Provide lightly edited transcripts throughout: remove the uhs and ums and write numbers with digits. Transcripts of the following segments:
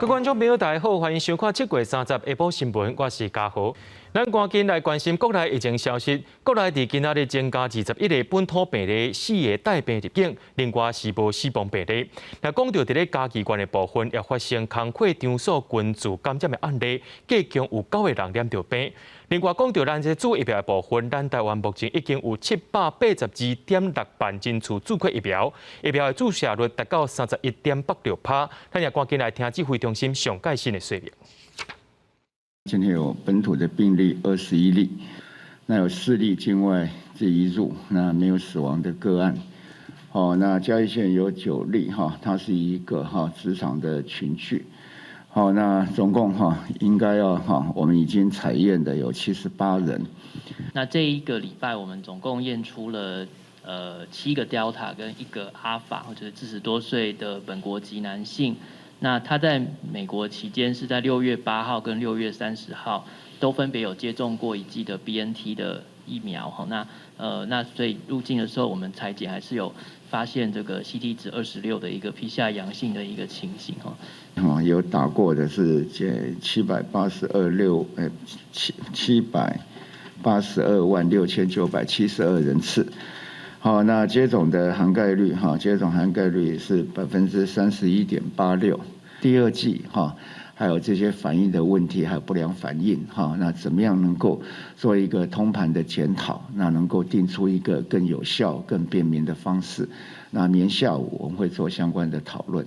各位觀眾朋友，大家好，歡迎收看7月30下晡新聞，我是嘉豪。咱趕緊來關心國內疫情消息。國內佇今仔日增加21個本土病例，四个帶病入境，另外是無死亡病例。若講到佇咧嘉義縣的部分，也發生工課場所群聚感染的案例，計共有九個人染著病。另外講到咱這注疫苗的部分，咱台灣目前已經有782.6萬人次注過疫苗，疫苗的注射率達到31.86%。咱也趕緊來聽指揮中心上蓋新的說明。今天有本土的病例21例，那有四例境外這移入，那沒有死亡的個案。好，那嘉義縣有九例哈，它是一個哈職場的群聚。好，那總共哈應該要哈，我們已經採驗的有78人。那這一個禮拜，我們總共驗出了七個 Delta 跟一個阿法，或者40多歲的本國籍男性。那他在美國期間是在6月8號跟6月30號都分別有接種過一劑的 BNT 的疫苗哈。那所以入境的時候，我們採檢還是有發現這個 CT 值26的一個 PCR 陽性的一個情形哈。哦，有打過的是這七百八十二六，7,826,972人次。好，那接種的涵蓋率哈，接種涵蓋率是31.86%。第二劑哈，還有這些反應的問題，還有不良反應哈，那怎麼樣能夠做一個通盤的檢討？那能夠定出一個更有效、更便民的方式？那明天下午我們會做相關的討論。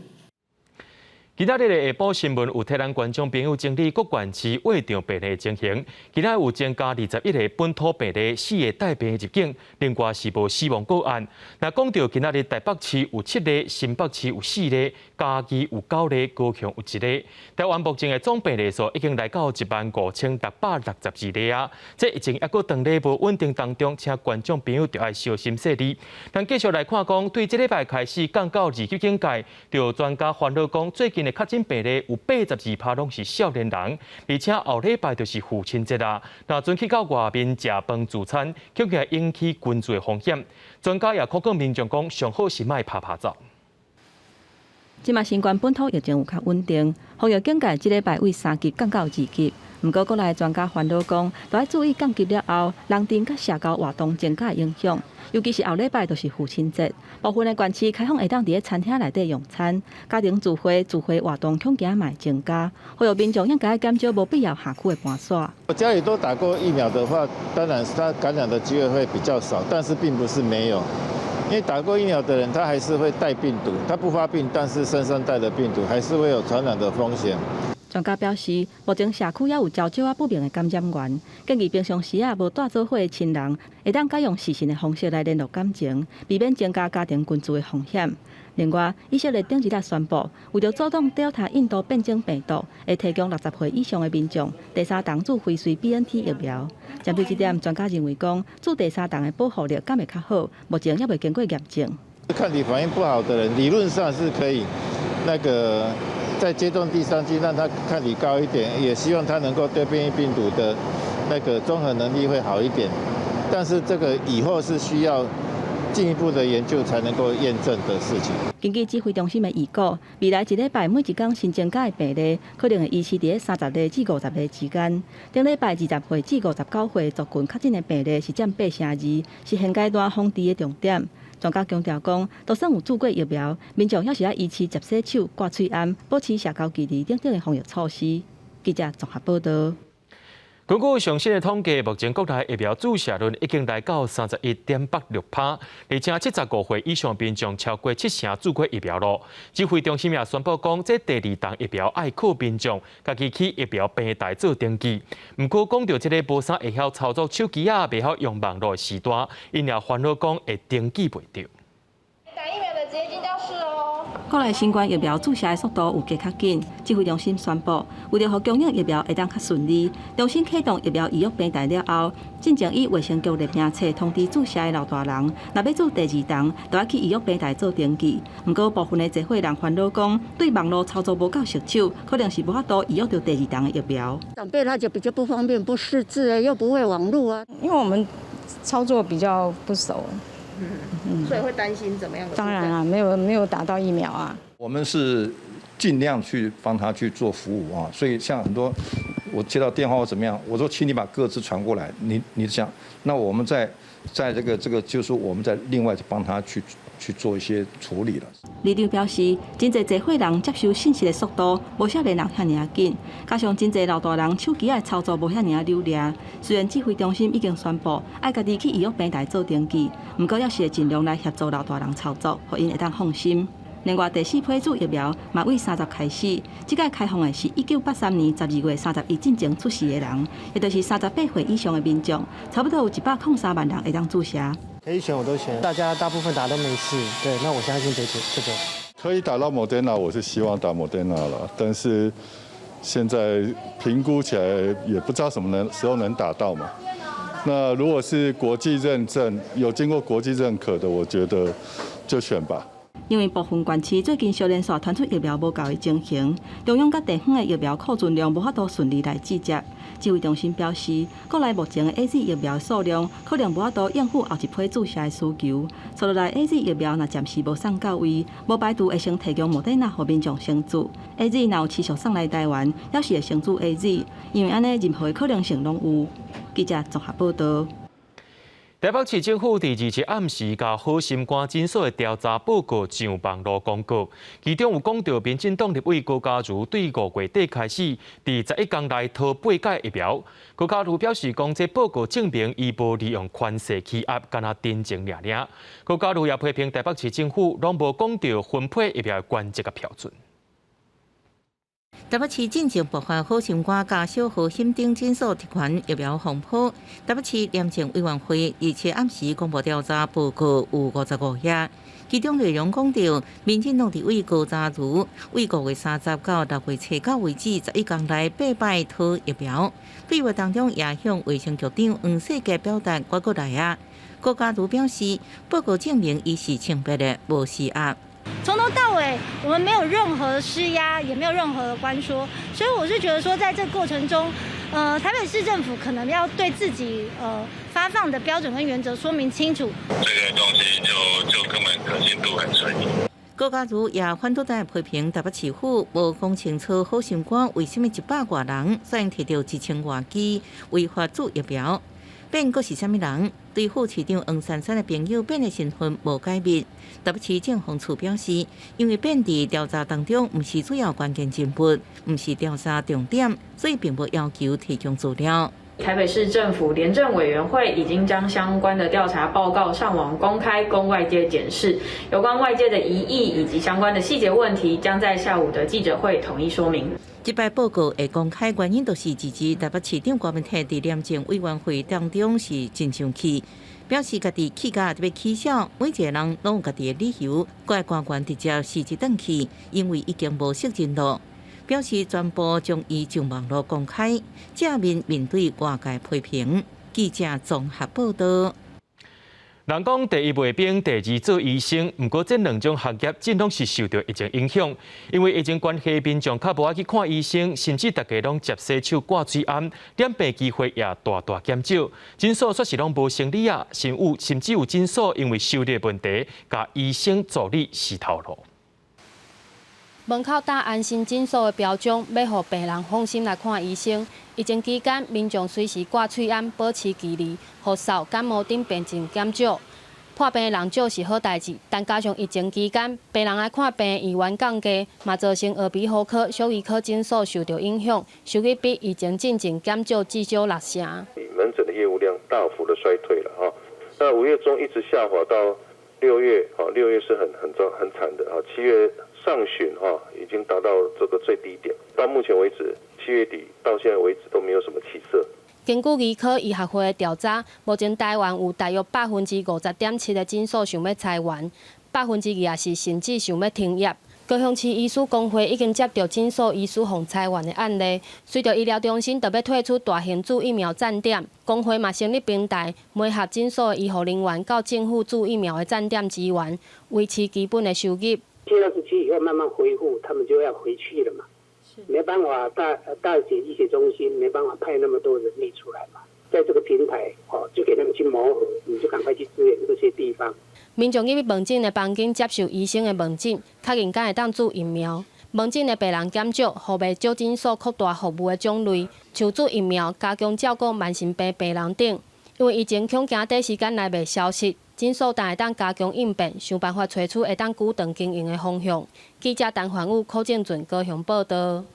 今仔日的下晡新聞有替咱觀眾朋友整理各縣市確診病例情形。今仔有增加21個本土病例，四個帶病入境，另外是無死亡個案。若講到今仔日台北市有七例，新北市有四例，嘉義有九例，高雄有一例。台灣目前的總病例數已經來到15,662例啊！這疫情猶閣當咧無穩定當中，請觀眾朋友著愛小心細膩。咱繼續來看講，對這禮拜開始降到二級警戒，著專家煩惱講，最近的確診病例有82%攏是少年人，而且後禮拜就是父親節啦。若陣去到外面食飯聚餐，恐驚引起群聚的風險。專家也呼籲民眾講，上好是莫拍拍走。這馬新冠本土疫情有較穩定，防疫警戒這禮拜為三級降到二級。毋過國內專家煩惱講，著愛注意降級了後，人陣佮社交活動增加的影響，尤其是後禮拜就是父親節，部分的縣市開放會當佇咧餐廳內底用餐，家庭聚會、聚會活動恐驚嘛會增加，呼籲民眾應該減少無必要下區的搬徙。家裡都打過疫苗的話，當然是他感染的機會會比較少，但是並不是沒有。因為打過疫苗的人，他還是會帶病毒，他不發病，但是身上帶的病毒還是會有傳染的風險。專家表示，目前社區猶有較少仔不明的感染源，建議平常時啊無蹛做伙的親人，會當改用視訊的方式來聯絡感情，避免增加家庭群聚的風險。另外，以色列頂一日宣布，為著阻擋 Delta 印度變種病毒，會提供60歲以上的民眾第三針注輝瑞 BNT 疫苗。針對這點，專家認為講，注第三針的保護力敢會較好，目前猶未經過驗證。抗體反應不好的人，理論上是可以那個再接種第三劑，讓他抗體高一點，也希望他能夠對變異病毒的那個綜合能力會好一點。但是這個以後是需要進一步的研究才能夠驗證的事情。根據指揮中心的預估，未來一禮拜每一工新增加的病例可能會維持佇咧30例至50例之間。頂禮拜20歲至59歲族群確診的病例是佔8成2，是現階段防治的重點。專家強調講，就算有注過疫苗，民眾猶是愛維持捷洗手、掛喙罨、保持社交距離等等的防疫措施。記者綜合報道。根據上新的統計，目前國內疫苗注射率已經來到31.86%，而且75歲以上民眾超過七成注過疫苗囉。指揮中心也宣布講，這第二針疫苗愛靠民眾家己去疫苗平台做登記。毋過講著這个無啥會曉操作手機仔，袂曉用網路的時代，𪜶也煩惱講會登記袂著。打疫苗的直接進教室哦。國內新冠疫苗注射的速度有加較緊，指揮中心宣布，為著予供應疫苗會當較順利，中心啟動疫苗預約平台了後，進前以衛生局列名冊通知注射的老大人，若欲注第二針，著愛去預約平台做登記。毋過部分的濟歲人煩惱講，對網路操作無夠熟手，可能是無法度預約著第二針的疫苗。長輩他就比較不方便，不識字又不會網路啊。因為我們操作比較不熟。嗯，所以會擔心怎麼樣？當然啦，沒有打到疫苗啊。我們是盡量去幫他去做服務啊。所以像很多我接到電話或怎麼樣，我說請你把個資傳過來，你想，那我們在這個就是我們在另外幫他去做一些處理了。里長表示，真濟濟歲人接收信息的速度無少年人遐爾仔緊，加上真濟老大人手機仔的操作無遐爾仔溜掠。雖然指揮中心已經宣布愛家己去預約平台做登記，毋過猶是會盡量來協助老大人操作，予𪜶會當放心。另外，第四批注疫苗嘛對30開始，這擺開放的是1983年12月31進前出世的人，也就是38歲以上的民眾，差不多有103萬人會當注射。可以選我都選，大家大部分打都沒事，對，那我相信這個。可以打到莫德納，我是希望打莫德納了，但是現在評估起來也不知道什麼能時候能打到嘛。那如果是國際認證，有經過國際認可的，我覺得就選吧。因為部分縣市最近相連紲傳出疫苗無夠的情形，中央佮地方的疫苗庫存量無法度順利來集結。指揮中心表示，國內目前的 AZ 疫苗數量可能無法度應付後一批注射的需求。接落來 AZ 疫苗若暫時無送到位，無排除會先提供莫德納予民眾先注。AZ 若有持續送來台灣，猶是會先注 AZ，因為按呢任何的可能性攏有。記者綜合報道。台北市政府佇27暗時共好心肝診所的調查報告上網路公告，其中有講到民進黨立委高嘉瑜對5月底開始，佇11工內討八劑疫苗。高嘉瑜表示講，這報告證明伊無利用權勢欺壓，干焦陳情爾爾。高嘉瑜也批評台北市政府攏無講著分配疫苗的原則佮標準。台北市進前爆發好心肝佮小和興等診所特權疫苗風波。台北市廉政委員會27暗時公布調查報告有55頁，其中內容講到，民進黨立委高嘉瑜對5月30到6月初9為止，11工內八擺討疫苗，對話當中也向衛生局長黃世傑表達我閣來啊。高嘉瑜表示，報告證明伊是清白的，無施壓。從頭到尾，我們沒有任何施壓，也沒有任何的關說，所以我是覺得說，在這個過程中，台北市政府可能要對自己發放的標準跟原則說明清楚。這個東西就根本可信度很存疑。高嘉瑜也反對批評台北市府無講清楚好心肝為啥物100外人煞提著1000外劑違法注疫苗，變閣是啥物人？對副市長黃珊珊的朋友變的身份無解密。台北市政風處表示，因為變佇調查當中毋是主要關鍵人物，毋是調查重點，所以並無要求提供資料。台北市政府廉政委員會已經將相關的調查報告上網公開，供外界檢視。有關外界的疑義以及相關的細節問題，將在下午的記者會統一說明。這擺報告會公開，原因就是直指台北市長柯文哲佇廉政委員會當中是真生氣，表示家己氣甲欲起痟，每一個人攏有家己的理由，閣愛官員直接辭職轉去，因為已經無責任咯。表示全部將伊上網路公開，正面面對外界批評。記者綜合報道。人講第一賣兵，第二做醫生。毋過這兩種行業真攏是受著疫情影響，因為疫情關係，民眾較無愛去看醫生，甚至大家攏捷洗手掛喙罨，染病機會也大大減少。診所煞是攏無生理啊，甚至有診所因為收入問題，共醫生助理死頭路。門口貼安心診所的標章，欲予病人放心來看醫生。疫情期間，民眾隨時掛喙罨，保持距離，予嗽、感冒等病症減少。破病的人少是好代誌，但加上疫情期間，病人來看病意願降低，嘛造成耳鼻喉科、小兒科診所受著影響，收入比疫情進前減少至少六成。門診的業務量大幅的衰退了哈，那5月中一直下滑到六月，哈，6月是很糟很慘的啊，7月上旬哈已經達到這個最低點，到目前為止7月底到現在為止都沒有什麼起色。根據兒科醫學會的調查，目前台灣有大約50.7%的診所想欲裁員，24%是甚至想欲停業。高雄市醫師公會已經接著診所醫師予裁員的案例，隨著醫療中心特別推出大型注疫苗站點，公會嘛成立平台，媒合診所的醫護人員到政府注疫苗的站點支援，維持基本的收入。7月27以後慢慢恢復，他們就要回去了嘛。沒辦法，大型醫學中心沒辦法派那麼多人力出來嘛，在這個平台，哦，就給他們去磨合，你就趕快去支援這些地方。民眾入去門診的房間接受醫生的問診，確認敢會當注疫苗。門診的病人減少，予袂少診所擴大服務的種類，像注疫苗、加強照顧慢性病病人等。因為疫情恐驚短時間內袂消失，診所但會當加強應變，想辦法揣出會當久長經營的方向。記者陳環宇、柯正俊高雄報道。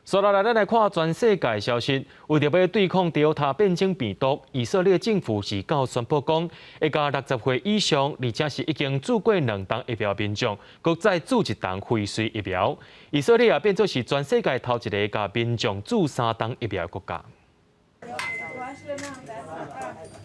接落來，咱來看全世界消息。為著欲對抗 Delta 變種病毒，以色列政府是九宣布講，會共60歲以上，而且是已經注過兩針疫苗民眾，閣再注一針輝瑞疫苗。以色列也變做是全世界頭一个共民眾注三針疫苗的國家。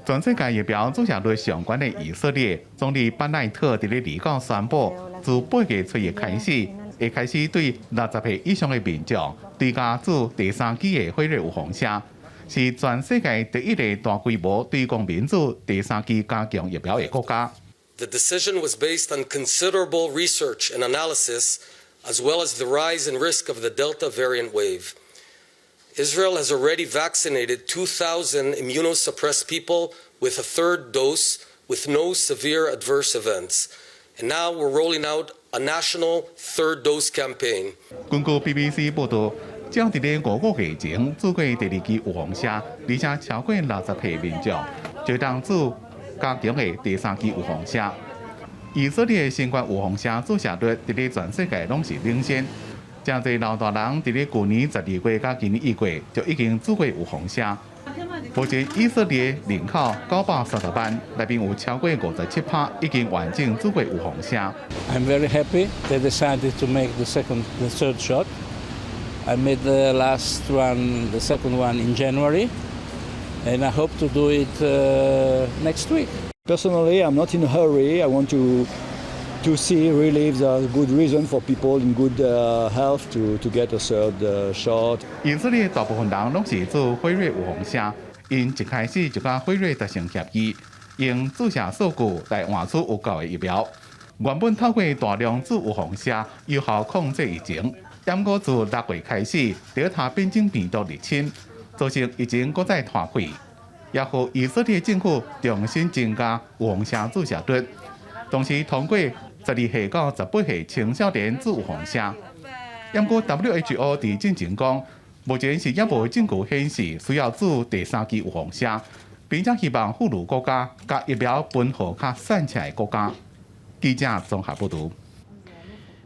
全世界疫苗注射率上懸的以色列總理班奈特佇咧二九宣布，自8月初一開始，會開始對60歲以上的民眾追加注第三劑的輝瑞預防針，是全世界第一个大規模對公民注第三劑加強疫苗的國家。 The decision was based on considerable research and analysis, as well as the rise in risk of the Delta variant wave. Israel has already vaccinated 2,000 immunosuppressed people with a third dose with no severe adverse events. And now we're rolling out a national third dose campaign. 根據 BBC 報道，只佇咧5個月前注過第二劑預防針，而且超過60歲民眾就當注加強的第三劑預防針。以色列新冠預防針注射率佇咧全世界攏是領先。誠濟老大人佇咧舊年12月佮今年1月就已經注過預防針。目前以色列人口930萬，內面有超過57%已經完整注過預防針。 I'm very happy they decided to make the second, the third shot. I made the last one, the second one in January, and I hope to do it next week. Personally, I'm not in a hurry. I want to see really if there's good reason for people in good health to get a third shot. 以色列大部分人攏是注輝瑞預防針，𪜶一開始就佮輝瑞達成協議，用注射數據來換取有夠的疫苗。原本透過大量注預防針有效控制疫情，毋過自6月開始，德爾塔變種病毒入侵，造成疫情閣再拖開，也予以色列政府重新增加預防針注射率，同時通過12歲到18歲青少年注預防針。毋過 WHO 佇進前講，目前是猶無證據顯示需要注第三劑預防針，並且希望富裕國家共疫苗分予較散赤的國家。記者綜合報導。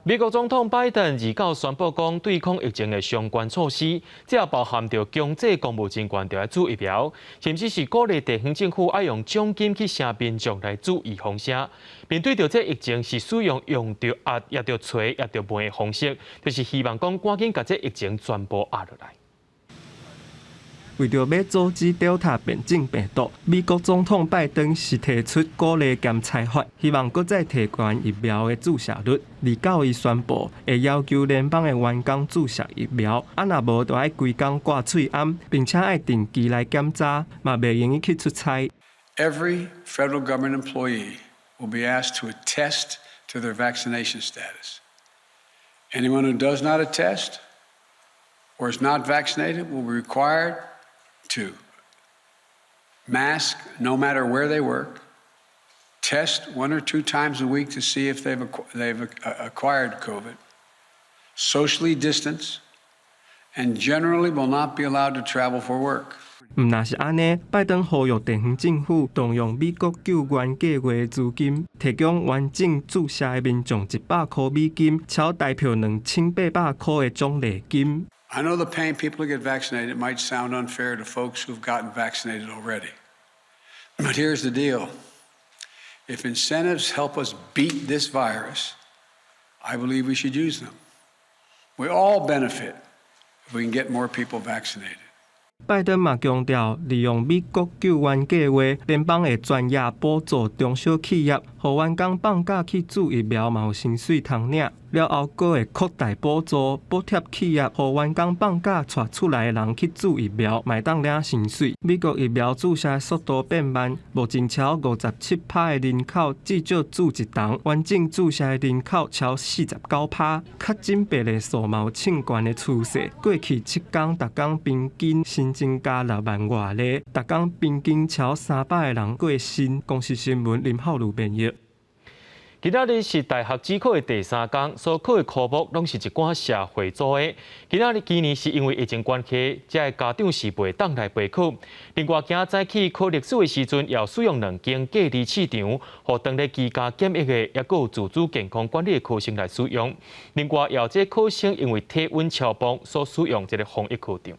美國總統拜登二九宣布講，對抗疫情的相關措施，這也包含著強制公務人員著愛注疫苗，甚至是鼓勵地方政府愛用獎金去晟民眾來注預防針。面對著這疫情是使用用著壓、抑著揣、抑著問的方式，就是希望講趕緊共這疫情全部壓落來。為著欲阻止 Delta 變種病毒，美國總統拜登是提出鼓勵兼裁罰，希望閣再提懸疫苗的注射率。二九伊宣布會要求聯邦的員工注射疫苗，啊若無就愛規工掛喙罨，並且愛定期來檢查，嘛袂用得去出差。 Every federal government employee will be asked to attest to their vaccination status. Anyone who does not attest or is not vaccinated will be required to mask no matter where they work, test one or two times a week to see if they've acquired COVID, socially distance, and generally will not be allowed to travel for work. 毋但是按呢，拜登呼籲地方政府動用美國救援計畫資金，提供完整注射的民眾100箍美金，超台票2800箍的獎勵金。 I know that paying people to get vaccinated might sound unfair to folks who've gotten vaccinated already. But here's the deal. If incentives help us beat this virus, I believe we should use them. We all benefit if we can get more people vaccinated. 拜登嘛強調，利用美國救援計畫，聯邦會全額補助中小企業，予員工放假去注疫苗嘛有薪水通領。了後，閣會擴大補助，補貼企業，予員工放假𤆬厝內的人去注疫苗，嘛會當領薪水。美國疫苗注射速度變慢，目前超57%的人口至少注一針，完整注射的人口超49%。確診病例數嘛有衝懸的趨勢。過去7工，逐工平均新增加6萬外例，逐工平均超300個人過身。公視新聞林浩如編譯。今仔日是大學指考的第三工，所考的科目攏是一寡社會組的。今仔日今年是因為疫情關係，遮的家長是袂當來陪考。另外，今早起考歷史的時陣，也使用兩間隔離試場，予當咧居家檢疫的，抑閣有自主健康管理的考生來使用。另外，也有這考生因為體溫超磅所使用這个防疫考場。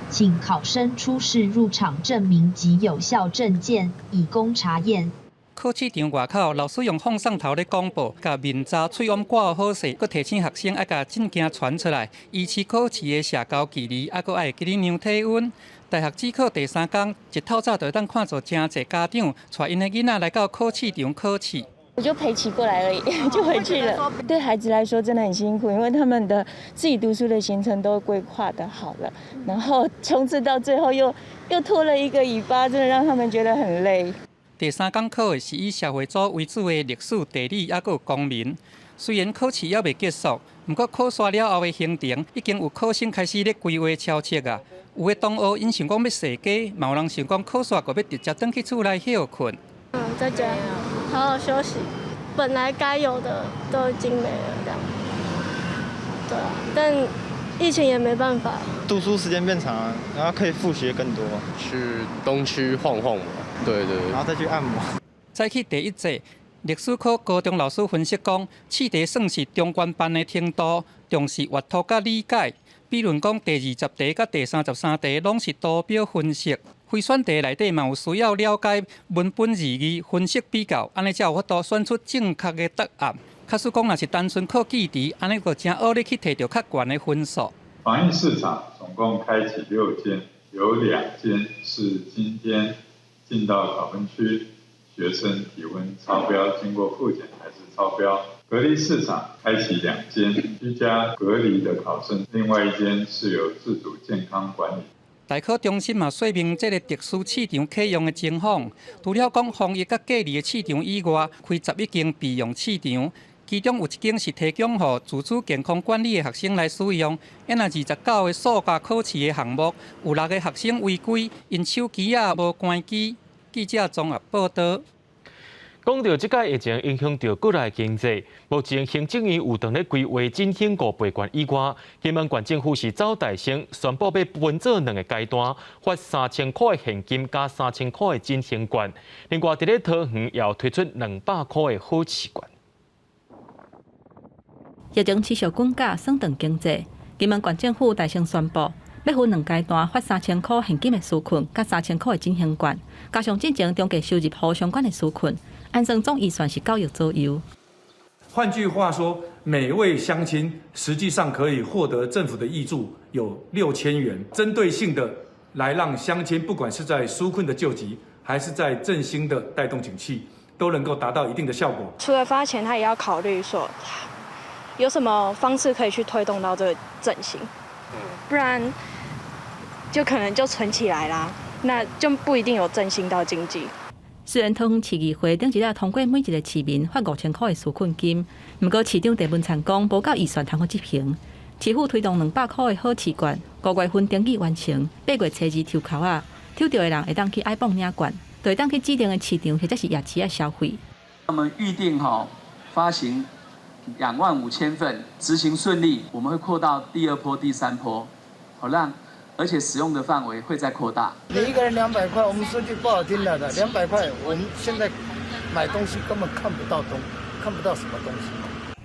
請考生出示入場證明及有效證件，以供查驗。考試場外口，老師用放送頭咧廣播，共面罩、喙罨掛好勢，閣提醒學生愛共證件傳出來，維持考試的社交距離，猶閣愛會記得量體溫。大學指考第三工，一透早就會當看著誠濟家長帶𪜶的囡仔來到考試場考試。我就陪騎過來而已，就回去了。對孩子來說真的很辛苦，因為他們的自己讀書的行程都規劃得好了，然後衝刺到最後又拖了一個尾巴，真的讓他們覺得很累。第三工考的是以社會組為主的歷史、地理，猶閣有公民。雖然考試猶未結束，毋過考煞了後的行程已經有考生開始咧規劃超冊啊。有的同學𪜶想講欲踅街，嘛有人想講考煞閣欲直接轉去厝內歇睏。嗯，在家好好休息，本來該有的都已經沒了，這樣。對啊，但疫情也沒辦法。讀書時間變長，然後可以復習更多。去東區晃晃嘛。對對，然後再去按摩。早起第一節歷史科高中老師分析講，試題算是中懸班的程度，重視閱讀佮理解。比如講，第20題佮第33題攏是圖表分析，非選題內底嘛有需要了解文本字義、分析比較，按呢才有法度選出正確的答案。假使講若是單純靠記憶，按呢就誠學咧去提著較懸的分數。防疫試場總共開啟六間，有兩間是今天進到考分區，學生體溫超標，經過複檢還是超標。隔離試場開啟兩間，居家隔離的考生，另外一間是有自主健康管理。大考中心嘛說明這个特殊試場啟用的情況，除了講防疫佮隔離的試場以外，開11間備用試場，其中有一間是提供予自主健康管理的學生來使用。啊若29個數學考試的項目，有六個學生違規，𪜶手機仔無關機。記者綜合報道。講著這擺疫情影響著國內經濟，目前行政院有當咧規劃振興五倍券以外，金門縣政府是走大先宣布欲分做兩个階段，發3000箍的現金佮3000箍的振興券。另外，佇咧桃園也有推出200箍的好市券。疫情持續滾價，損斷經濟。金門縣政府大聲宣布，欲分兩階段發3000箍現金的紓困，佮3000箍的振興券，加上進前中低收入戶相關的紓困，按算總預算是9億左右。換句話說，每位鄉親實際上可以獲得政府的挹注有6000元，針對性的來讓鄉親，不管是在紓困的救急，還是在振興的帶動景氣，都能夠達到一定的效果。除了發錢，他也要考慮說有什麼方式可以去推動到這個振興，不然就可能就存起來啦，那就不一定有振興到經濟。雖然桃園市議會頂一日通過每一个市民發5000箍的紓困金，毋過市長鄭文燦講無夠預算通好執行。市府推動200箍的好市券，5月份登記完成，8月初2抽籤仔，抽著的人會當去矮磅領券，就會當去指定的市場或者是夜市仔消費。我們預定哈發行25,000份，執行順利，我們會擴到第二波、第三波，好讓。而且使用的範圍會再擴大。你一個人200塊，我們說句不好聽的，200塊，我們現在買東西根本看不到東，看不到什麼東西。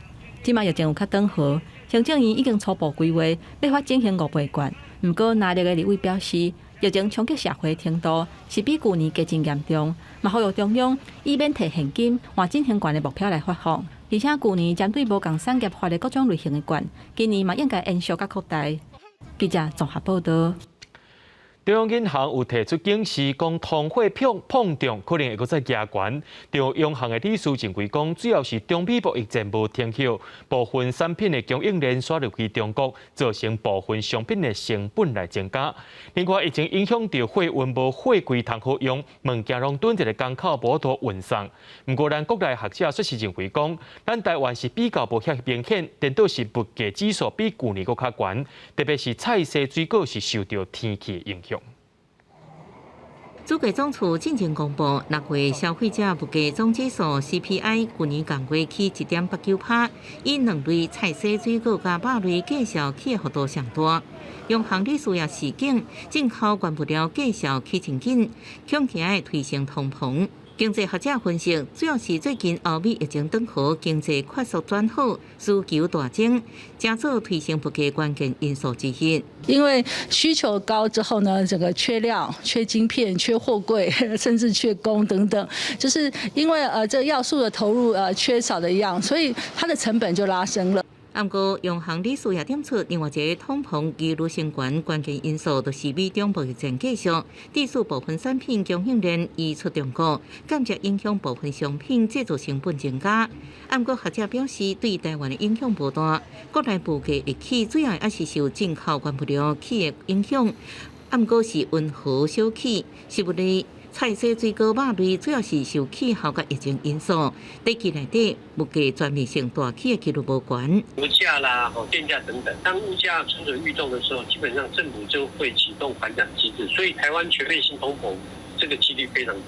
這擺疫情有較轉好，行政院已經初步規劃欲發振興五倍券。毋過，藍綠的立委表示，疫情衝擊社會程度是比舊年加真嚴重，嘛呼籲中央以免提現金換振興券的目標來發放。而且舊年針對無仝產業發的各種類型的券，今年嘛應該延續佮擴大。記者綜合報道。中央銀行有提出警示，講通貨膨脹可能會閣再加懸。中央行的理事認為講，主要是中美貿易戰無停歇，部分產品的供應鏈徙入去中國，造成部分商品的成本來增加。另外，疫情影響著貨運無貨櫃通好用，物件攏躉佇一个港口無法度運送。毋過，咱國內學者卻是認為講，咱台灣是比較無遐明顯，顛倒是物價指數比舊年閣較懸，特別是菜蔬水果是受著天氣影響。主計總處進前公布，6月消費者物價總指數 CPI 舊年同月起1.89%，以兩類菜蔬水果佮肉類價數起的幅度上大。央行理事也示警，進口原物料價數起真緊，恐驚會推升通膨。經濟學者分析，主要是最近歐美疫情轉好，經濟快速轉好，需求大增，成做推升物價關鍵因素之一。因為需求高之後呢，這個缺料、缺晶片、缺貨櫃，甚至缺工等等，就是因為這要素的投入缺少的一樣，所以它的成本就拉升了。毋過，央行理事也點出另外一個通膨疑慮升懸關鍵因素，就是美中貿易戰繼續，致使部分產品供應鏈移出中國，間接影響部分商品製造成本增加。毋過學者表示，對台灣的影響無大，國內物價會起，主要還是受進口原物料起的影響。毋過是溫和小起，食物類、菜蔬水果、肉類主要是受氣候佮疫情因素，短期內底物價全面性大起的幾率無懸。物價啦、電價等等，當物價蠢蠢欲動的時候，基本上政府就會啟動緩漲機制，所以台灣全面性通膨這個幾率非常低。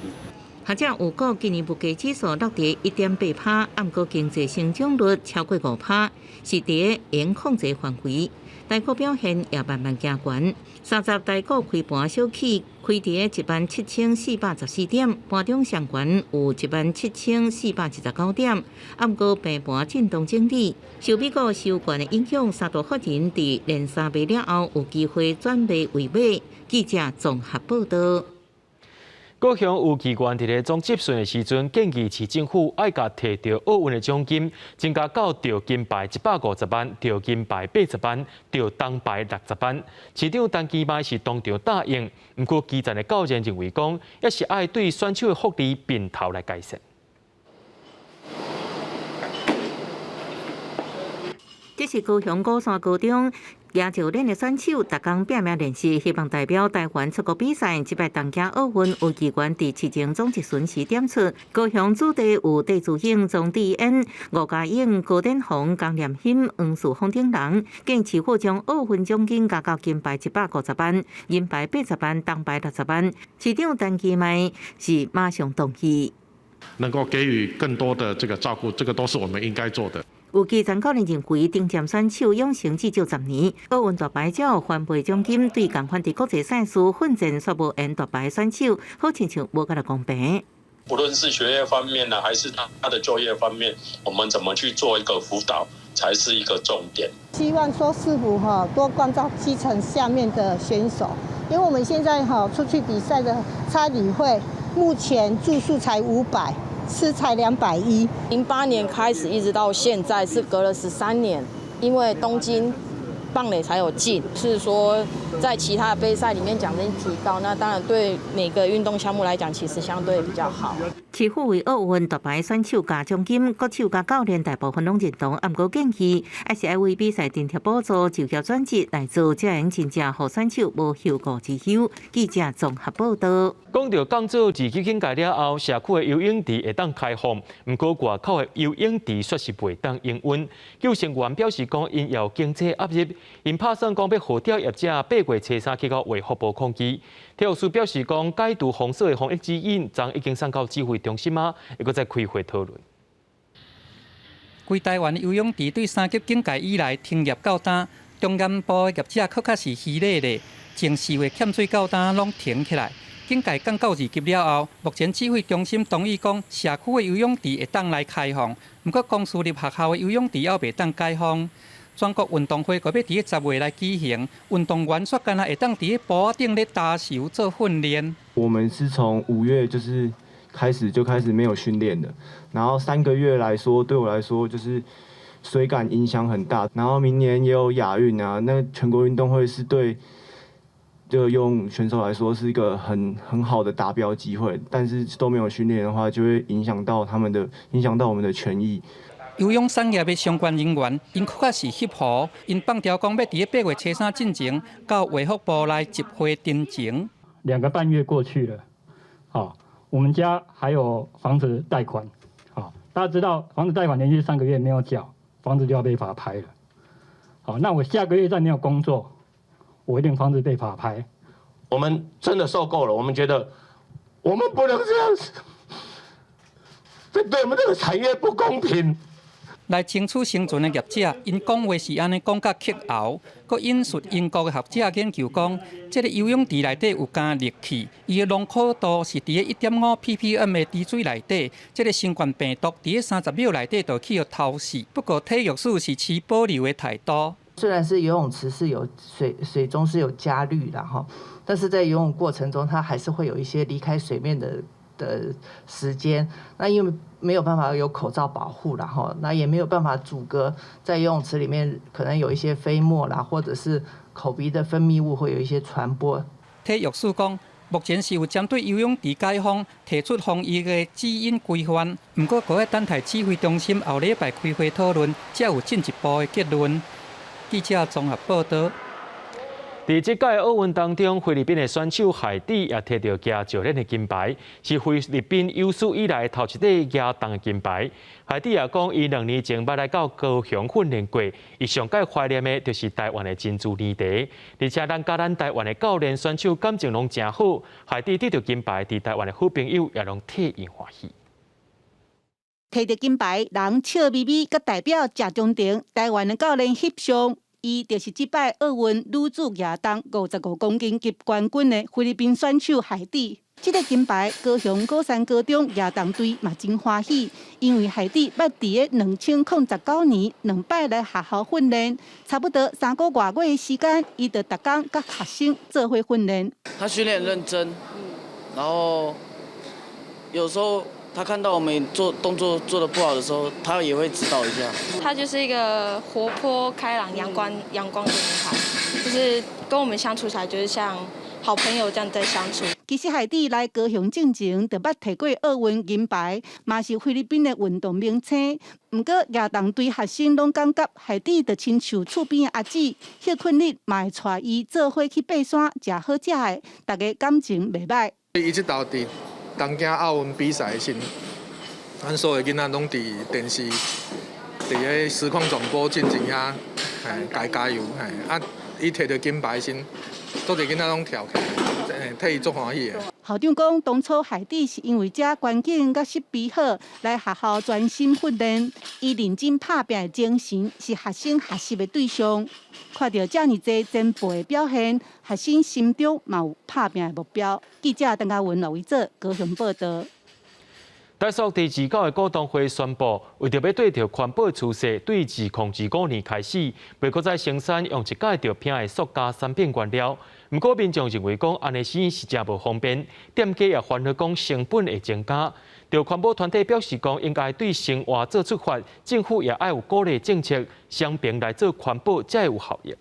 學者預估今年物價指數落佇1.8%，毋過經濟成長率超過5%，是佇會控制範圍。台股表現也慢慢加懸，30台股開盤小起，開佇17,414點，盤中上懸有17,419點，毋過平盤震盪整理。受美國收權的影響，三大法人佇連三賣了後，有機會轉賣為買。記者綜合報導。高雄有議員佇咧總質詢的時陣，建議市政府愛共提著奧運的獎金增加到著金牌150萬，著銀牌80萬，著銅牌60萬。市長陳其邁是當場答應，毋過基層的教練認為講，抑是愛對選手的福利變頭來改善。這是高雄鼓山高中舉重練的選手，逐工拼命練習，希望代表台灣出國比賽。這擺東京奧運有議員佇市政總質詢時點出，高雄子弟有戴資穎、莊智淵、吳佳穎、高展宏、江連鑫、黃樹峰等人，建議市府將奧運獎金加到金牌150萬、銀牌80萬、銅牌60萬。市長陳其邁是馬上同意，能夠給予更多的這個照顧，這個都是我們應該做的。有基層教練認為，頂尖選手養成至少10年，奧運奪牌才有翻倍獎金，對仝款佇國際賽事奮戰卻無緣奪牌選手，好親像無遐爾公平。不論是學業方面呢，還是他的就業方面，我們怎麼去做一個輔導，才是一個重點。希望說市府哈多關照基層下面的選手，因為我們現在哈出去比賽的差旅費，目前住宿才500。吃才210。08年開始一直到現在是隔了13年，因為東京棒壘才有進，是說在其他的杯賽裡面獎金提高，那當然對每個運動項目來講，其實相對比較好。市府為奧運奪牌選手加獎金，國手佮教練大部分攏認同，毋過建議還是愛為比賽津貼補助，就業轉職來做，才會真正予選手無後顧之憂。記者綜合報導。講到降做二級警戒了後，社區的游泳池會當開放，毋過外口的游泳池卻是袂當營運。救生員表示講，𪜶有經濟壓力，𪜶拍算講欲號召業者8月初三去到衛福部抗議。體育署表示講，解除封鎖的防疫指引，昨已經送到指揮中心啊，會閣再開會討論。規台灣游泳池對三級警戒以來停業到今，中南部業者確實是虛咧咧，從4月欠水到今攏停起來。警戒降到2級了後，目前指揮中心同意講，社區的游泳池會當來開放，毋過公私立學校的游泳池猶袂當解封。全國運動會閣欲佇10月來舉行，運動員煞干焦會當佇咧埔仔頂咧打球做訓練。我們是從5月就是開始就開始沒有訓練的，然後3個月來說，對我來說就是水感影響很大。然後明年也有亞運啊，那全國運動會是對就游泳選手來說是一個很好的達標機會，但是都沒有訓練的話，就會影響到他們的，影響到我們的權益。游泳產業的相關人員，𪜶確實是翕予，𪜶放調講欲佇咧8月初三進前到衛福部來集會陳情。2個半月過去了，好，我們家還有房子貸款，好，大家知道房子貸款連續3個月沒有繳，房子就要被法拍了。好，那我下個月再沒有工作，我一定房子被法拍。我們真的受夠了，我們覺得我們不能這樣子，這對我們這個產業不公平。來爭取生存的業者，𪜶講話是按呢講甲激喉，閣引述英國的學者研究講，這个游泳池內底有加氯氣，伊的濃厚度是佇咧1.5 ppm 的池水內底，這个新冠病毒佇咧30秒內底就去予偷死。不過體育署是持保留的態度。雖然是游泳池是有水，水中是有加氯的哈，但是在游泳過程中，它還是會有一些離開水面的時間。那因為沒有辦法有口罩保護啦，哈，那也沒有辦法阻隔在游泳池裡面可能有一些飛沫啦，或者是口鼻的分泌物會有一些傳播。體育署講，目前是有針對游泳池解封提出防疫的指引規範，毋過閣愛等待指揮中心後禮拜開會討論，才有進一步的結論。記者綜合報導。佇這屆奧運當中，菲律賓的選手海蒂也提著舉石鏈的金牌，是菲律賓有史以來頭一塊舉重的金牌。海蒂也講，伊2年前捌來到高雄訓練過，伊上蓋懷念的就是台灣的珍珠奶茶，而且咱佮咱台灣的教練選手感情攏誠好。海蒂得著金牌，佇台灣的好朋友也攏替伊歡喜。提著金牌，人笑眯眯，佮代表謝長廷台灣的教練翕相。伊就是這擺奧運女子舉重55公斤級冠軍的菲律賓選手海蒂。這個金牌，高雄鼓山高中舉重隊嘛真歡喜，因為海蒂捌佇咧2019年兩擺來學校訓練，差不多3個外月的時間，伊就逐工佮學生做伙訓練。他訓練認真，然後有時候他看到我們做動作做得不好的時候，他也會指導一下。她就是一個活潑開朗、陽光的女孩，就是跟我們相處起來就是像好朋友這樣在相處。其實海蒂來高雄進前就捌提過奧運銀牌，嘛是菲律賓的運動明星。毋過舉重隊學生攏感覺海蒂就親像厝邊的阿姊，歇睏日嘛會帶伊做伙去爬山，食好食的，大家感情袂䆀。伊這道佇東京奧運比賽時，咱所有囡仔攏佇電視、佇彼實況轉播進前遐，嘿，共加油，嘿，啊，伊提著金牌時，足濟囡仔攏跳起來，替伊足歡喜的。校長講，當初海蒂是因為遮環境佮設備好，來學校專心訓練。伊認真拍拚的精神是學生學習的對象。看著遮爾濟前輩的表現，學生心中嘛有拍拚的目標。記者鄧家文、劉維哲高雄報導。台塑佇29的股東會宣布，為著欲對著環保趨勢，對2025年開始，袂閣再生產用一擺就拋的塑膠產品原料。毋過民眾認為講，按呢是誠無方便，店家也煩惱講成本會增加。著環保團體表示講，應該對生活做出發，政府也愛有鼓勵政策，雙邊來做環保才會有效益。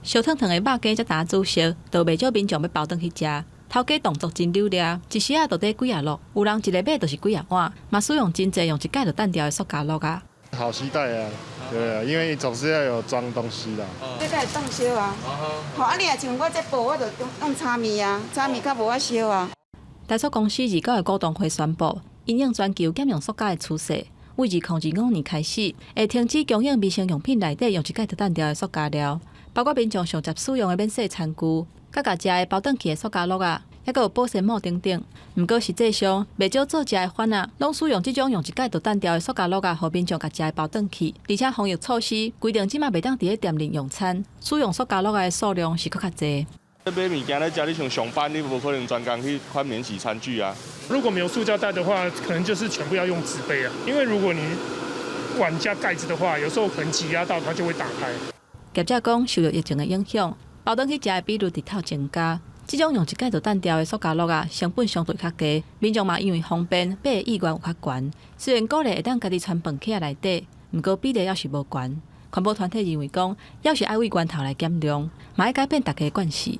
燒燙燙的肉羹才焦煮熟，就袂少民眾欲包轉去食。頭家動作真溜掠，一時仔就綴幾仔落，有人一个買就是幾仔碗，嘛使用真濟用一擺就擲掉的塑膠罌仔。好攜帶啊，對啊，因為總是要有裝東西的。這個會當燒啊，吼啊！你若像我這布，我就用柴米啊，柴米較無遐燒啊。台塑公司29的股東會宣布，因應全球減用塑膠的趨勢，為2025年開始，會停止供應民生用品內底用一擺就擲掉的塑膠料，包括民眾上捷使用的免洗餐具。佮共食的包轉去的塑膠罌仔，猶閣有保鮮膜等等。毋過實際上，袂少做食的販仔，攏使用這種用一擺就擲掉的塑膠罌仔，予民眾共食的包轉去。而且防疫措施規定，這馬袂當佇咧店內用餐，使用塑膠罌仔的數量是閣較濟。買物件咧食，你像上班，你無可能專工去款免洗餐具啊。如果沒有塑膠袋的話，可能就是全部要用紙杯啊。因為如果你碗加蓋子的話，有時候可能擠壓到它就會打開。業者講，受著疫情的影響，包轉去食的比率直透增加。這種用一擺就擲掉的塑膠罌仔，成本相對較低，民眾嘛因為方便，買的意願有較懸。雖然鼓勵會當家己揣飯盒仔內底，毋過比例猶是無懸。環保團體認為講，猶是愛為源頭來減量，嘛愛改變大家的慣勢。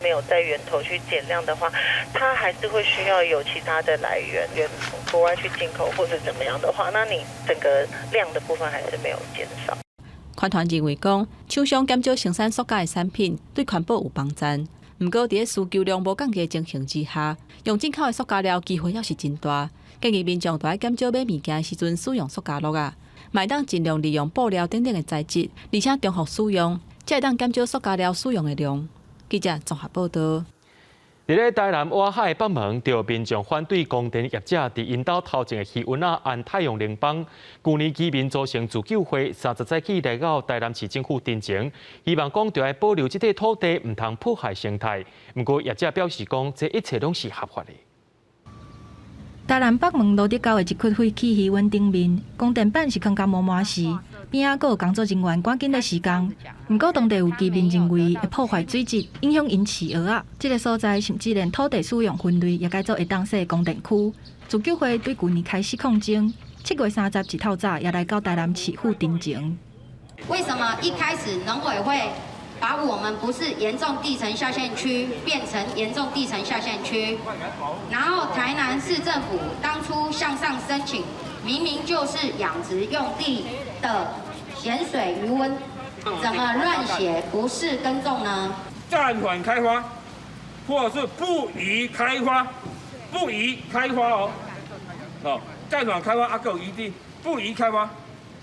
沒有在源頭去減量的話，它還是會需要有其他的來源，源從國外去進口或者怎麼樣的話，那你整個量的部分還是沒有減少。環團認為講，廠商減少生產塑膠的產品，對環保有幫助。毋過，佇咧需求量無降低的情形之下，用進口的塑膠料機會猶是真大。建議民眾著愛減少買物件的時陣使用塑膠罌仔，嘛會當盡量利用布料等等的材質，而且重複使用，才會當減少塑膠料使用的量。記者綜合報導。佇咧台南外海北門，著民眾反對光電業者佇𪜶兜頭前的魚塭仔安太陽能板。舊年居民組成自救會，30早起來到台南市政府陳情，希望講著愛保留這塊土地，毋通破壞生態。毋過業者表示講，這一切攏是合法的。台南北門蘆竹溝的一塊廢棄魚塭頂面，光電板是囥甲滿滿是，邊仔閣有工作人員趕緊咧施工。毋過當地有居民認為會破壞水質，影響𪜶飼蚵仔。這个所在甚至連土地使用分類也改做會當設光電區。自救會對舊年開始抗爭，7月30日透早也來到台南市府陳情。為什麼一開始農委會把我們不是嚴重地層下陷區變成嚴重地層下陷區？然後台南市政府當初向上申請，明明就是養殖用地的鹹水魚塭，怎麼亂寫不是耕種呢？暫緩開發，或是不宜開發，不宜開發哦。哦，暫緩開發啊，閣有餘地，不宜開發。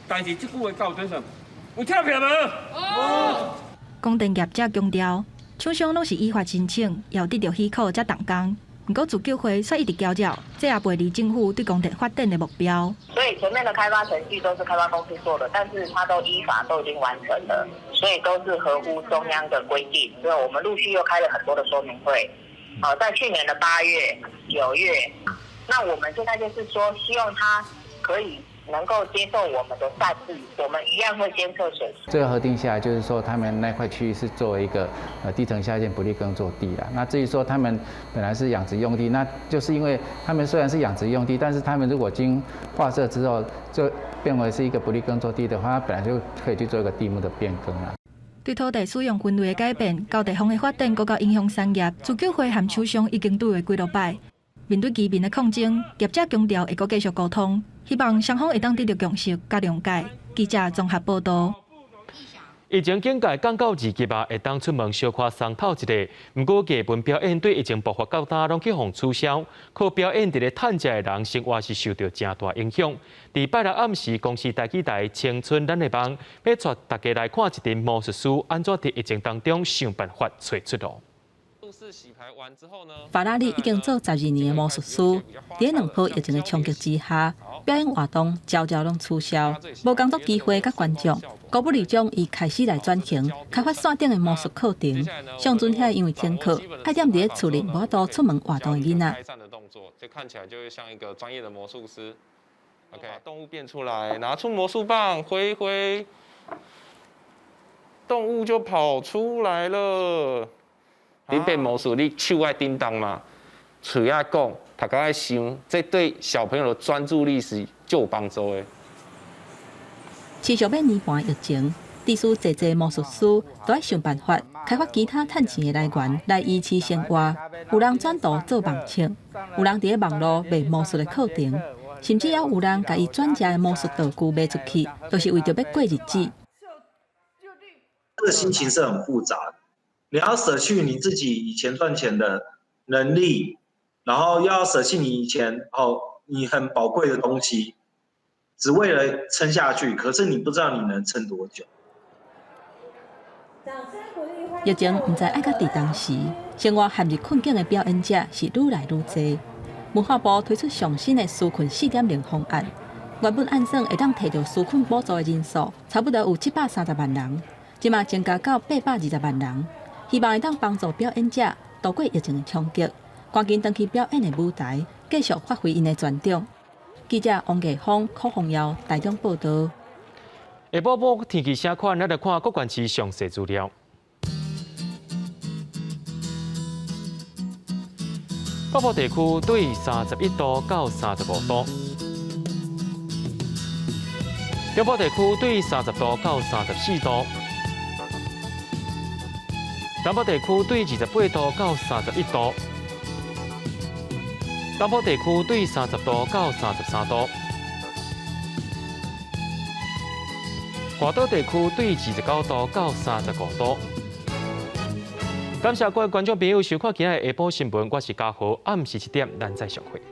但是這句話到底什？有聽票無？哦。光電業者強調，廠商攏是依法申請，也有得著許可才動工。毋過自救會卻一直強調，這也背離政府對光電發展的目標。所以前面的開發程序都是開發公司做的，但是他都依法都已經完成了，所以都是合乎中央的規定。所以我們陸續又開了很多的說明會。好，在去年的8月、9月，那我們現在就是說，希望他可以能夠接受我們的善意，我們一樣會監測水質。最後核定下來，就是說他們那塊區域是作為一個地層下陷不利耕作地啦。那至於說他們本來是養殖用地，那就是因為他們雖然是養殖用地，但是他們如果經劃設之後就變為是一個不利耕作地的話，它本來就可以去做一個地目的變更啦。對土地使用分類的改變，到地方的發展，閣較影響產業。自救會和廠商已經對話幾落擺，面對居民的抗爭，業者強調會閣繼續溝通，希望雙方會當得著共識佮諒解。記者綜合報導。疫情警戒降到2級啊，會當出門小可鬆透一下。毋過藝文表演對疫情爆發到今，攏去予取消，靠表演佇咧趁食的人生活是受著誠大影響。佇拜六暗時，公視台語台《青春咱的夢》欲帶大家來看一陣魔術師按怎佇疫情當中想辦法揣出路。法拉利已經做12年的魔術師，佇兩波疫情的衝擊之下，表演活動悄悄攏取消，無工作機會佮觀眾。高不里將伊開始來轉型，開發線頂的魔術課程。上陣遐因為停課，愛踮佇咧厝裡無法度出門活動的囡仔。就看起來就會像一個專業的魔術師。OK，動物變出來，拿出魔術棒揮一揮，動物就跑出來了。你變魔術，你手愛叮當嘛，喙愛講，頭殼愛想，這對小朋友的專注力是就有幫助的。持續欲年半疫情，致使濟濟魔術師都愛想辦法開發其他趁錢的來源來維持生活。有人轉投做網冊，有人佇咧網路賣魔術的課程，甚至也有人共伊轉食的魔術道具賣出去，都是為著欲過日子。這個心情是很複雜的，你要捨去你自己以前賺錢的能力，然後又要捨棄你以前哦你很寶貴的東西，只為了撐下去。可是你不知道你能撐多久。疫情毋知愛到佇當時，生活陷入困境的表演者是愈來愈濟。文化部推出上新的紓困4.0方案，原本按算會當提著紓困補助的人數，差不多有730萬人，這馬增加到820萬人，希望會當幫助表演者渡過疫情的衝擊，趕緊轉去表演的舞台，繼續發揮𪜶的專長。記者王藝峰、柯宏耀台中報導。下晡晡天氣啥款，咱來看各縣市詳細資料。北部地區對31度到35度，中部地區對30度到34度，南部地區對28度到31度，東部地區對30度到33度，外島地區對29度到35度。感謝各位觀眾朋友收看今日下晡新聞，我是嘉豪，暗時7點，咱再相會。